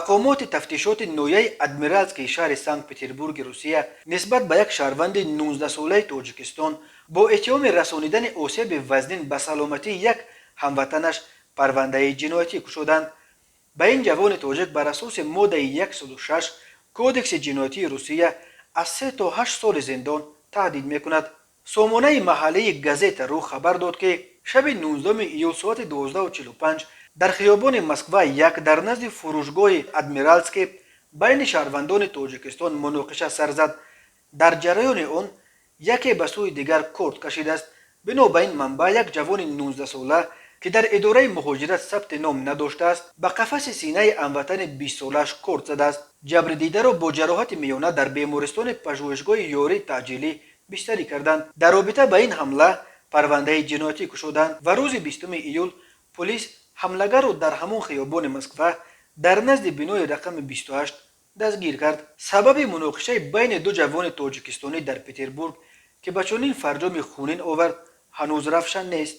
Мақомоти тафтишоти ноҳияи Адмиралтский шаҳри Санкт-Петербурги Русия нисбат ба як шаҳрванди 19-солаи Тоҷикистон бо иттиҳоми расонидани осеби вазнин ба саломатии як ҳамватанаш парвандаи ҷиноятӣ кушоданд. Ба ин ҷавони тоҷик бар асоси моддаи 106 Кодекси ҷиноятии Русия аз 3 то 8 соли зиндон таҳдид мекунад. Сомонаи маҳаллии Газета ру хабар дод, ки шаби 19 июл соати 12:45 дар хиёбони Москва 1 дар назди фурӯшгоҳи Адмиралтский байни шаҳрвандони Тоҷикистон муноқиша сар зад. Дар ҷараёни он яке ба сӯи дигар корд кашидааст. Бино ба ин манбаъ, як ҷавони 19-сола, ки дар идораи муҳоҷират сабти ном надоштааст, ба қафаси синаи ҳамватани 20-солааш корд задааст. Ҷабрдидаро бо ҷароҳати миёна дар бемористони пажӯҳишгоҳи ёрии таъҷилӣ бистарӣ карданд. Дар робита ба ин ҳамла парвандаи ҷиноятӣ кушоданд ва рӯзи 20 июл полис ҳамлагарро дар ҳамон хиёбони Москва дар назди бинои рақами 28 дастгир кард. Сабаби муноқишаи байни ду ҷавони тоҷикистонӣ дар Петербург, ки ба чунин фарҷоми хунин овард, ҳанӯз равшан нест.